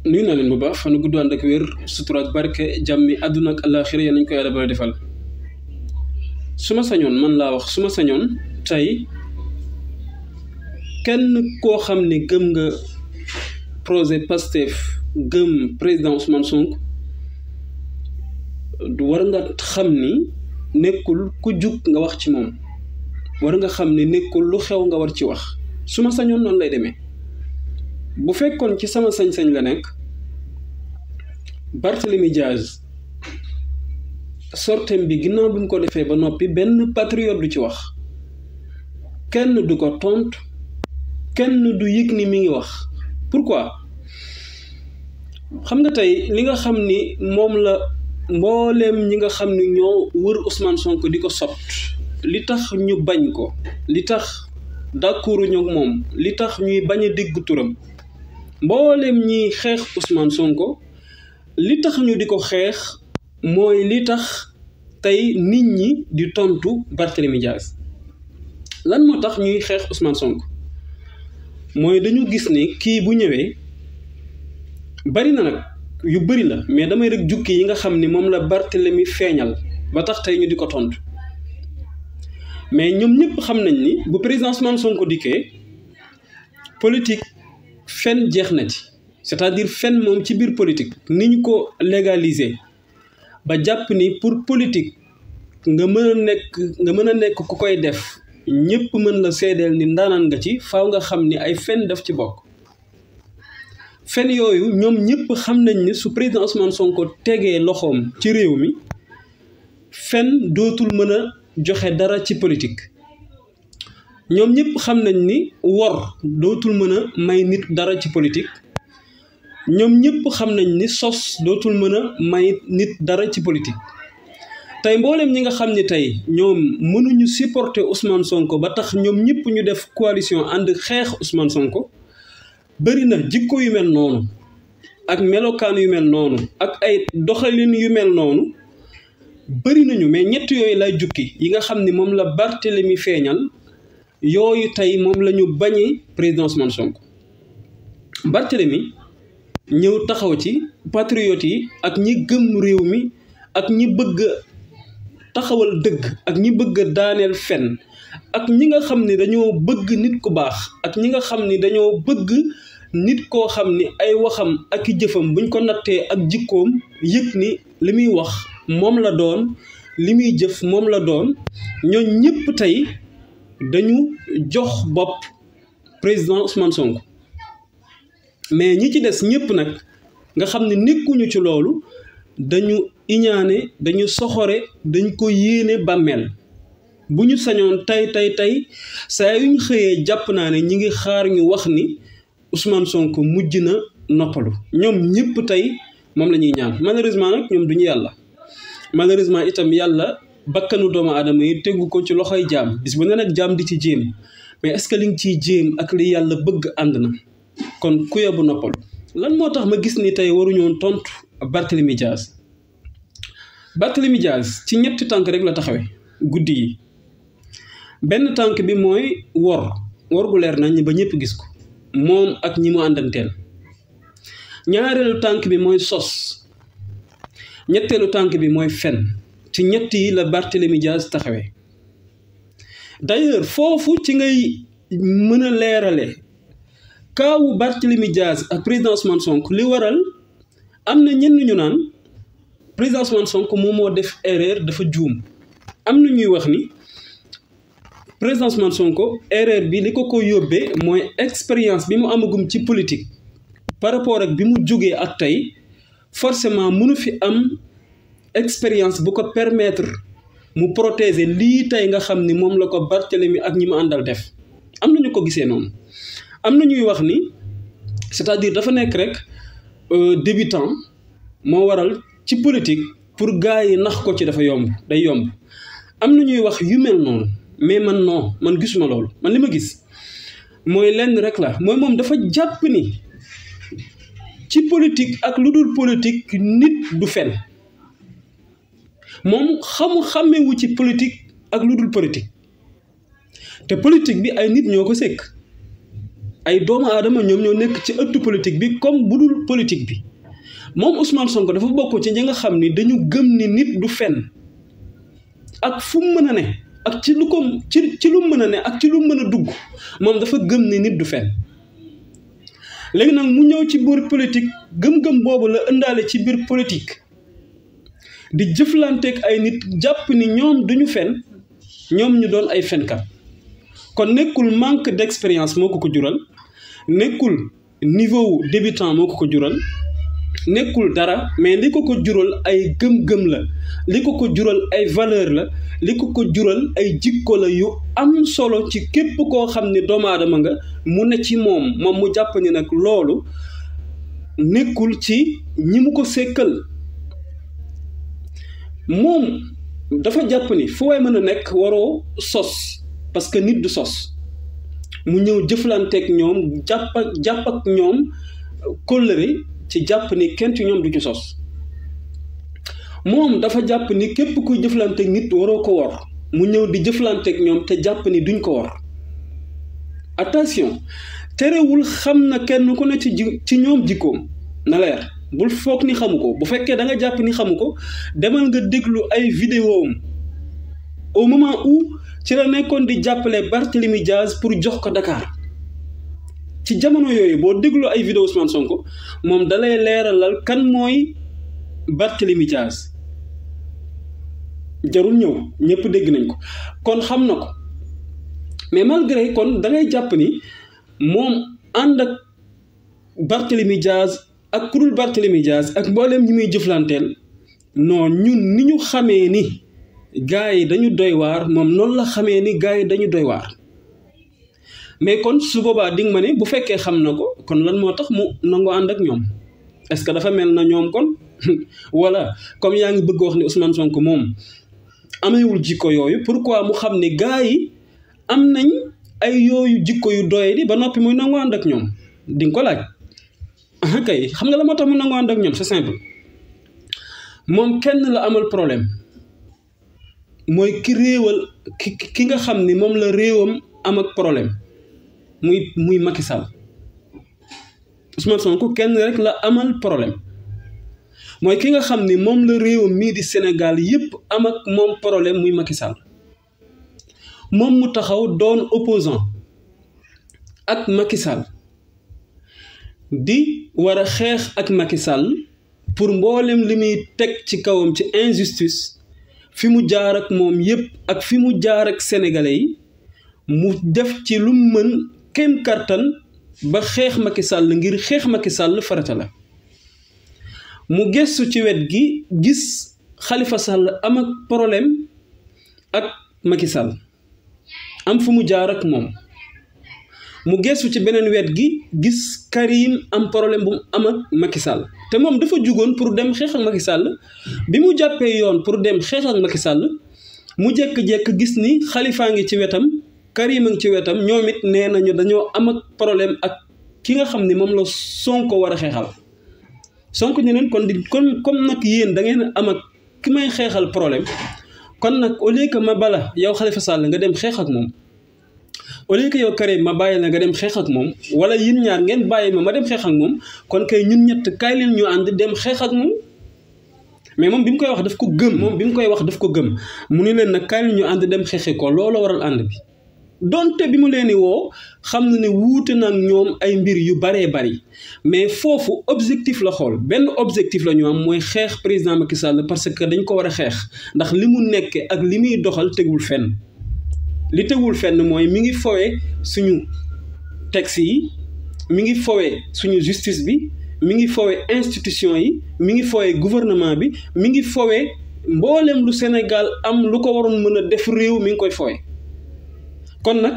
nuyu naa leen bu baax fan gudd ànd ak wér sutura ak barke jàmmi àdduna ak àllaaxira yéen nañ ko yàlla ba defal su ma sañoon man laa wax su ma sañoon tey kenn koo xam ne gëm nga projet Pastef gëm président Ousmane Sonko du war nga xam ni nekkul ku jug nga wax ci moom war nga xam ni nekkul lu xew nga war ci wax su ma sañoon noonu lay demee bu fekkoon ci sama sañ-sañ la nekk Barthélémy Diaz sortem bi ginnaaw bi mu ko defee ba noppi benn patriote du ci wax kenn du ko tontu kenn du yëg ni mi ngi wax pourquoi xam nga tey li nga xam ni moom la mbooleem ñi nga xam ni ñoo wër Ousmane Sonko di ko sot li tax ñu bañ ko li tax d'accord ñu ak moom li tax ñuy bañ a dégg turam mbooleem ñiy xeex Ousmane Sonko li tax ñu di ko xeex mooy li tax tey nit ñi di tontu Barthélémy Diaz lan moo tax ñuy xeex Ousmane Sonko mooy dañu gis ni kii bu ñëwee bari na nag yu bari la mais damay rek jukki yi nga xam ni moom la Barthélémy feeñal ba tax tey ñu di ko tontu mais ñoom ñëpp xam nañ ni bu président Ousmane Sonko dikkee politique fen jeex na ci c'est-à-dire fen moom ci biir politique ni ñu ko légaliser ba jàpp ni pour politique nga mën a nekk ku koy def ñëpp mën la seedeel ni ndaanaan nga ci faaw nga xam ni ay fen daf ci bokk fen yooyu ñoom ñëpp xam nañ ni su président Ousmane Sonko tegee loxoom ci réew mi fen dootul mën a joxe dara ci politique ñoom ñëpp xam nañ ni wor dootul mën a may nit dara ci politique ñoom ñëpp xam nañ ni sos dootul mën a may nit dara ci politique tey mbooleem ñi nga xam ni tey ñoom mënuñu supporter Ousmane Sonko ba tax ñoom ñëpp ñu def coalition ànd xeex Ousmane Sonko bëri na jikko yu mel noonu ak melokaan yu mel noonu ak ay doxalin yu mel noonu bëri nañu mais ñett yooyu lay jukki yi nga xam ni moom la Barthélémy feeñal yooyu tey moom la ñu bañee président Ousmane Sonko Barthélémy ñëw taxaw ci patriotes yi ak ñi gëm réew mi ak ñi bëgg taxawal dëgg ak ñi bëgg daaneel fen ak ñi nga xam ni dañoo bëgg nit ku baax ak ñi nga xam ni dañoo bëgg nit koo xam ni ay waxam ak i jëfam buñ ko nattee ak jikkoom yëg ni li muy wax moom la doon li muy jëf moom la doon ñoo ñëpp tey dañu jox bopp président Ousmane Sonko mais ñi ci des ñëpp nag nga xam ne nekkuñu ci loolu dañu iñaane dañu soxore dañ ko yéene bàmmeel bu ñu sañoon tey saa yu ñu xëyee jàpp naa ne ñi ngi xaar ñu wax ni Ousmane Sonko mujj na noppalu ñoom ñëpp tey moom la ñuy ñaan malheureusement nag ñoom duñu yàlla malheureusement itam yàlla bakkanu doomu aadama yi tegu ko ci loxoy jaam bis bu ne nag jaam di ci jéem mais est-ce que li nga ciy jéem ak li yàlla bëgg ànd na kon ku yóbbu noppalu lan moo tax ma gis ni tey waruñoon tontu Barthélémy Diaz Barthélémy Diaz ci ñetti tànk rek la taxawee guddi yi benn tànk bi mooy wor gu leer nañ ba ñëpp gis ko moom ak ñi mu àndanteel ñaareelu tànk bi mooy sos ñetteelu tànk bi mooy fen ci ñett yi la Barthélémy Diaz taxawee d'ailleurs foofu ci ngay mën a leerale kaawu Barthélémy Diaz ak président Ousmane Sonko li waral am na ñenn ñu naan président Ousmane Sonko moom moo def erreur dafa juum am na ñuy wax ni président Ousmane Sonko erreur bi li ko yóbbee mooy expérience bi mu amagum ci politique par rapport ak bi mu jógee ak tey forcément mënu fi am expérience bu ko permettre mu protéger lii tey nga xam ni moom la ko Barthélémy ak ñi mu àndal def am na ñu ko gisee noonu am na ñuy wax ni c'est-à-dire dafa nekk rek débutant moo waral ci politique pour gars yi nax ko ci dafa yomb day yomb am na ñuy wax yu mel noonu mais man non man gisuma loolu man li ma gis mooy lenn rek la mooy moom dafa jàpp ni ci politique ak lu dul politique nit du fen moom xàmmewu ci politique ak lu dul politique te politique bi ay nit ñoo ko sekk ay doomu aadama ñoom ñoo nekk ci ëttu politique bi comme bu dul politique bi moom Ousmane Sonko dafa bokk ci ñi nga xam ni dañu gëm ni nit du fen ak fu mu mën a ne ak ci lu ko ci lu mën a ne ak ci lu mën a dugg moom dafa gëm ni nit du fen léegi nag mu ñëw ci biir politique gëm-gëm boobu la ëndaale ci biir politique di jëflanteeg ay nit jàpp ni ñoom duñu fen ñoom ñu doon ay fenkat kon nekkul manque d'expérience moo ko jural nekkul niveau débutant moo ko jural nekkul dara mais li ko jural ay gëm-gëm la li ko jural ay valeur la li ko jural ay jikko la yu am solo ci képp koo xam ne doomu aadama nga mu ne ci moom mu jàpp ni nag loolu nekkul ci ñi mu ko sekkal moom dafa jàpp ni fu waay mën a nekk waroo sos parce que nit du sos mu ñëw jëflanteeg ñoom jàpp ak ñoom kóllëre ci jàpp ni kenn ci ñoom du ci sos moom dafa jàpp ni képp kuy jëflanteeg nit waroo ko wor mu ñëw di jëflanteeg ñoom te jàpp ni duñ ko wor attention terewul xam na kenn ku ne ci ñoom jikkoom na leer bul foog ni xamu ko bu fekkee da nga jàpp ni xamu ko demal nga déglu ay vidéo am au moment où ci la nekkoon di jàppale Barthélémy pour jox ko Dakar ci jamono yooyu boo déglu ay vidéo Ousmane Sonko moom dalay leeralal kan mooy Barthélémy jarul ñëw ñëpp dégg nañ ko kon xam na ko mais malgré kon da ngay jàpp ni moom ànd ak Barthélémy ak kurul Barthélémy ak mbooleem ñi muy jëflanteel non ñun ni ñu xamee ni gars yi dañu doy waar moom noonu la xamee ni gars yi dañu doy waar mais kon su boobaa di nga ma ne bu fekkee xam na ko kon lan moo tax mu nangoo ànd ak ñoom est-ce que dafa mel na ñoom kon wala comme yaa ngi bëgg wax ni Ousmane Sonko moom amewul jikko yooyu pourquoi mu xam ne gars yi am nañ ay yooyu jikko yu doye di ba noppi muy nangoo ànd ak ñoom di nga ko laaj ah kay xam nga la moo tax mu nangoo ànd ak ñoom c'est simple moom kenn la amal problème mooy ki nga xam ni moom la réewam am ak problème muy Macky Sall Ousmane Sonko kenn rek la amal problème mooy ki nga xam ni moom la réewam mii di Sénégal yépp am ak moom problème muy Macky Sall moom mu taxaw doon opposant ak Macky Sall di war a xeex ak Macky Sall pour mboolem li muy teg ci kawam ci injustice fi mu jaar ak moom yépp ak fi mu jaar ak sénégalais yi mu def ci lu mën kem kartan ba xeex Macky Sall ngir xeex Macky Sall farata la mu gëstu ci wet gi gis Khalifa Sall am ak problème ak Macky Sall am fu mu jaar ak moom mu gëstu ci beneen wet gi gis Karim am problème bu mu am ak Macky Sall te moom dafa jugoon pour dem xeex ak Macky Sall bi mu jàppee yoon pour dem xeex ak Macky Sall mu jékki-jékki gis ni Khalifa ngi ci wetam Karim a ngi ci wetam ñoom it nee nañu dañoo am ak problème ak ki nga xam ni moom la Sonko war a xeexal Sonko ñu leen kon comme nag yéen da ngeen am ak ki may xeexal problème kon nag au lieu que ma bala yow Khalifa Sall nga dem xeex ak moom au lieu que yow Karim ma bàyyi la nga dem xeex ak moom wala yéen ñaar ngeen bàyyi ma dem xeex ak moom kon kay ñun ñett kaay leen ñu ànd dem xeex ak moom mais moom bi mu koy wax daf ko gëm mu ni leen nag kaay leen ñu ànd dem xeexi ko loolu waral ànd bi donte bi mu leen di woo xam na ne wuute nag ñoom ay mbir yu baree bari mais foofu objectif la xool benn objectif la ñu am mooy xeex président Macky Sall parce que dañ ko war a xeex ndax li mu nekke ak li muy doxal tegul fenn li tegul fenn mooy mi ngi fowee suñu texte yi mi ngi fowee suñu justice bi mi ngi fowee institution yi mi ngi fowee gouvernement bi mi ngi fowee mboolem lu Sénégal am lu ko waroon mën a def réew mi ngi koy fowee kon nag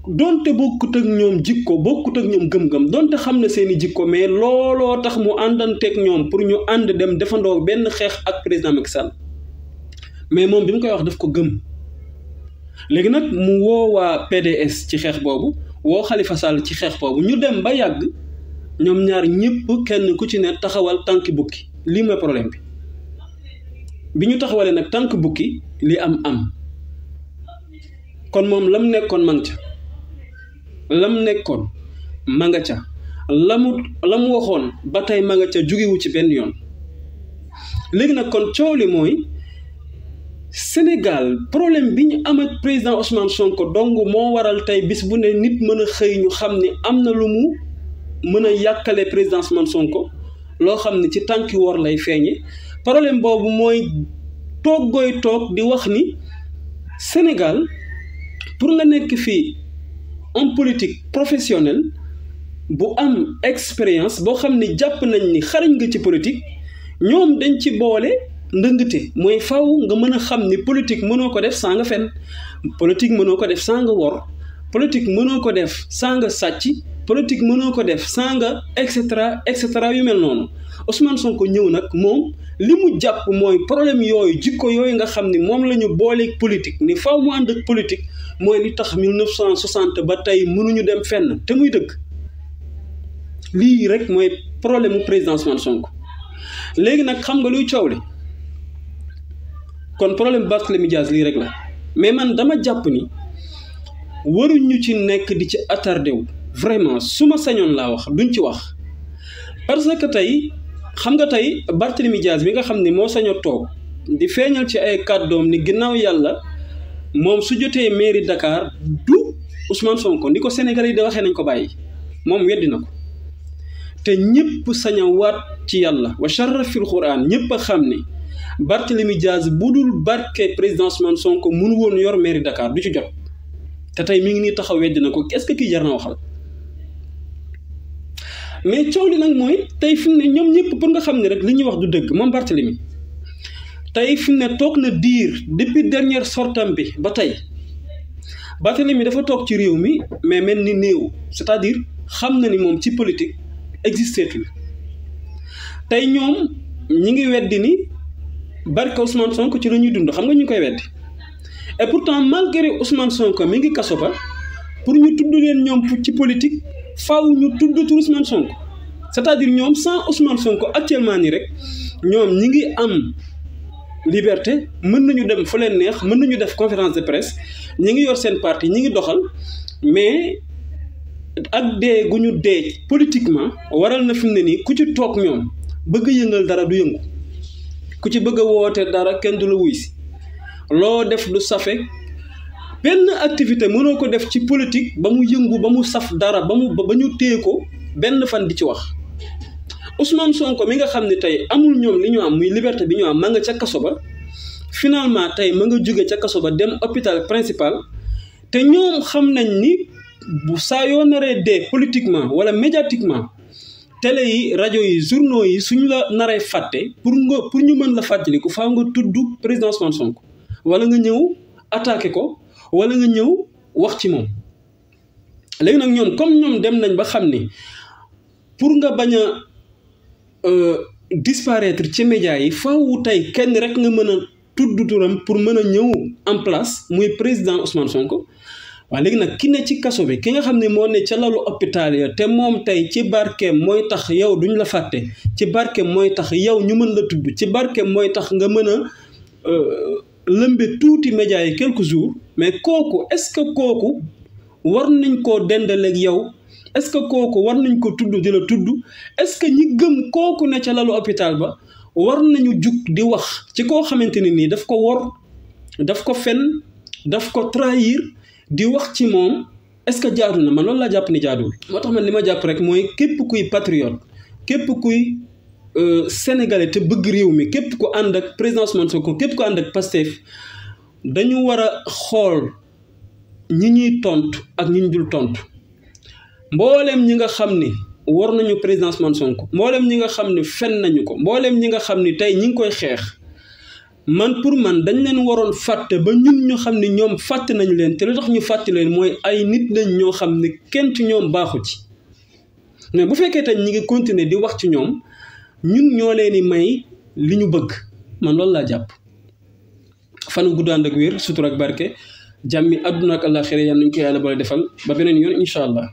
donte bokkut ak ñoom jikko bokkut ak ñoom gëm-gëm donte xam na seeni jikko mais looloo tax mu àndanteeg ñoom pour ñu ànd dem defandoo benn xeex ak président Macky Sall mais moom bi mu koy wax daf ko gëm léegi nag mu woo waa PDS ci xeex boobu woo Khalifa Sall ci xeex boobu ñu dem ba yàgg ñoom ñaar ñëpp kenn ku ci ne taxawal tànki bukki lii mooy problème bi ñu taxawalee nag tànk bukki li am kon moom lam nekkoon mang ca lam nekkoon ma nga ca la mu waxoon ba tey ma nga ca jugewu ci benn yoon. léegi nag kon coow li mooy Sénégal problème bi ñu am ak président Ousmane Sonko dong moo waral tey bis bu ne nit mën a xëy ñu xam ni am na lu mu mën a yàkkale président Ousmane Sonko loo xam ne ci tànki woor lay feeñe. problème boobu mooy toog di wax ni Sénégal pour nga nekk fii homme politique professionnel bu am expérience boo xam ne jàpp nañ ni xarañ nga ci politique ñoom dañ ci boole ndëngte mooy faw nga mën a xam ni politique mënoo ko def saa nga fen, politique mënoo ko def saa nga wor, politique mënoo ko def saa nga sàcc, politique mënoo ko def saa nga et cetera yu mel noonu. Ousmane Sonko ñëw nag moom li mu jàpp mooy problème yooyu jikko yooyu nga xam ni moom la ñu booleeg politique ni faw mu ànd ak politique mooy li tax 1960 ba tey mënuñu dem fenn te muy dëgg. lii rek mooy problème mu président Ousmane Sonko. léegi nag xam nga luy coow li kon problème Barthélémy Dias lii rek la mais man dama jàpp ni waruñu ci nekk di ci attardé wu vraiment su ma sañoon laa wax duñ ci wax parce que tey xam nga tey Barthélémy Dias bi nga xam ni moo sañoo toog di feeñal ci ay kàddoom ni ginnaaw yàlla moom su jotee mairie Dakar du Ousmane Sonko ni ko Sénégalais yi da waxee nañ ko bàyyi moom weddi na ko te ñëpp sañ a waat ci yàlla wa sharra fil Qur'an ñëpp a xam ni Barthélémy Dias bu dul barke président Ousmane Sonko mënu woon yor mairie Dakar du ci jot te tey mi ngi nii taxaw weddi na ko est-ce que kii jar na waxal. mais coow li nag mooy tey fi mu ne ñoom ñëpp pour nga xam ne rek li ñuy wax du dëgg moom Barthélémy tey fi mu ne toog na diir depuis dernière sortam bi ba tey Barthélémy dafa toog ci réew mi mais mel ni néew c'est-à-dire xam na ni moom ci politique existeetul tey ñoom ñi ngi weddi ni barke Ousmane Sonko ci la ñuy dund xam nga ñu koy weddi et pourtant malgré Ousmane Sonko mi ngi kaso ba pour ñu tudd leen ñoom ci politique faaw ñu tudd tur Ousmane Sonko c'est-à-dire ñoom sans Ousmane Sonko actuellement nii rek ñoom ñi ngi am liberté mën nañu dem fu leen neex mën nañu def conférence de presse ñi ngi yor seen parti ñi ngi doxal mais ak dee gu ñu dee politiquement waral na fi mu ne nii ku ci toog ñoom bëgg yëngal dara du yëngu ku ci bëgg a woote dara kenn du la wuy si loo def du safe benn activité mënoo ko def ci politique ba mu yëngu ba mu saf dara ba ñu téye ko benn fan di ci wax. Ousmane Sonko mi nga xam ne tey amul ñoom li ñu am muy liberté bi ñu am ma nga ca kaso ba finalement tey ma nga jóge ca kaso ba dem hôpital principal te ñoom xam nañ ni bu saa yoo naree dee politiquement wala médiatiquement télé yi rajo yi journaux yi suñu la naree fàtte pour ñu mën la fàttaliku faaw nga tudd président Ousmane Sonko wala nga ñëw attaqué ko wala nga ñëw wax ci moom. léegi nag ñoom comme ñoom dem nañ ba xam ni pour nga bañ a disparaître ci médias yi faaw tey kenn rek nga mën a tudd turam pour mën a ñëw en place muy président Ousmane Sonko. waaw léegi nag ki ne ci kaso bi ki nga xam ne moo ne ca lalu hôpital ya te moom tey ci barkeem mooy tax yow duñ la fàtte ci barkeem mooy tax yow ñu mën la tudd ci barkeem mooy tax nga mën a lëmbe tuuti médias yi quelques jours mais kooku est-ce que kooku war nañ koo dendaleeg yow est-ce que kooku war nañ ko tudd di la tudd est-ce que ñi gëm kooku ne ca lalu hôpital ba war nañu jug di wax ci koo xamante ne nii daf ko wor daf ko fen daf ko trahir di wax ci moom est-ce que jaadu na man loolu laa jàpp ni jaaduwul. moo tax man li ma jàpp rek mooy képp kuy patriote képp kuy sénégalais te bëgg réew mi képp ku ànd ak président Ousmane Sonko képp ku ànd ak Pastef dañu war a xool ñi ñuy tontu ak ñi ñu dul tontu mbooleem ñi nga xam ni war nañu président Ousmane Sonko mbooleem ñi nga xam ni fen nañu ko mbooleem ñi nga xam ni tey ñi ngi koy xeex. man pour man dañ leen waroon fàtte ba ñun ñu xam ne ñoom fàtte nañu leen te lu tax ñu fàtte leen mooy ay nit lañ ñoo xam ne kenn ci ñoom baaxu ci mais bu fekkee tey ñi ngi continuer di wax ci ñoom ñun ñoo leen di may li ñu bëgg man loolu laa jàpp. fanu gudd ànd ak wér sutur ak barke jàmmi àdduna ak àllaaxira yal nañu ko yàlla boole defal ba beneen yoon incha allah.